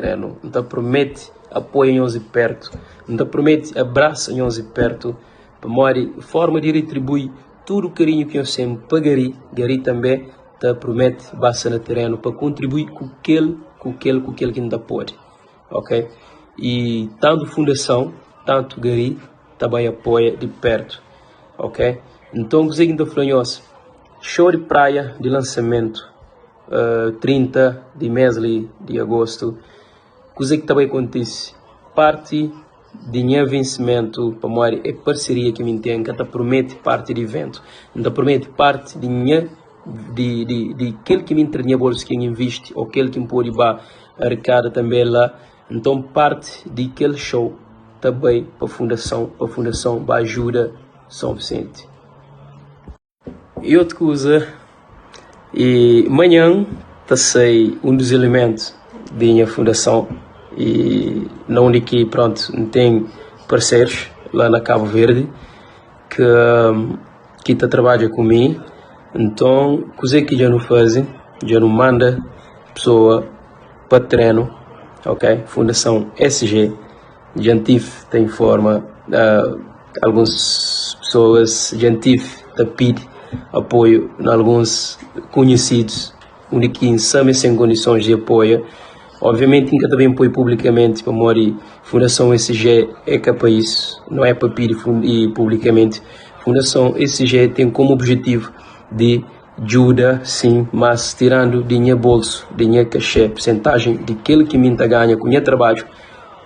Terenu. N ta promete apoia nhos di pertu. N ta promete abrasa nhos di pertu. Pamodi forma di retribui tudu karinhu ki nhos ten pa Gary, Gary tanbe ta promete basa na terenu pa kontribui ku kel, ku kel, ku kel ki N ta pode. Ok? I tantu fundason, tantu Gary ta bai apoia di pertu. Ok? Nton kuzê ki N ta fla nhos? Show di praia di lansamentu. 30 di mes li di agostu, kuze ki ta bai kontise? Parti di nha vensimentu, pamodi é parseria ki mi N ten, N ka ta promete parti di iventu, N ta promete parti di nha di di di kel ki mi ntra di nha bolsu ki N invisti ô kel ki N pode ba arikada tanbe la. Nton parti di kel show ta bai pa fundason, pa fundason ba ajuda Son Visenti. I otu kuza, i manhan ta sai un dus elementu di nha fundason i na undi ki prontu N ten parserus la na Kabu Verdi ki ki ta trabadja ku mi. Nton kuze ki dja nu faze, dja nu manda pesoa pa trenu, ok, fundason SG. Dja N tive ta informa alguns pesoas, dja N tive ta pidi apoiu na alguns konhisidos undi ki N sa ma es ten kondisons di apoia. Obviamenti N ka ta ben poi publikamenti pamodi Fundason SG é ka pa isu, no é pa pidi publikamenti. Fundason SG ten komu objetivu di djuda sin, mas tirandu di nha bolsu, di nha kaxé, persentajen di kel ki mi N ta ganha ku nha trabadju.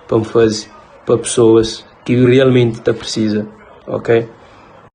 pa N faze pa pesoas ki realmenti ta prisiza, ok?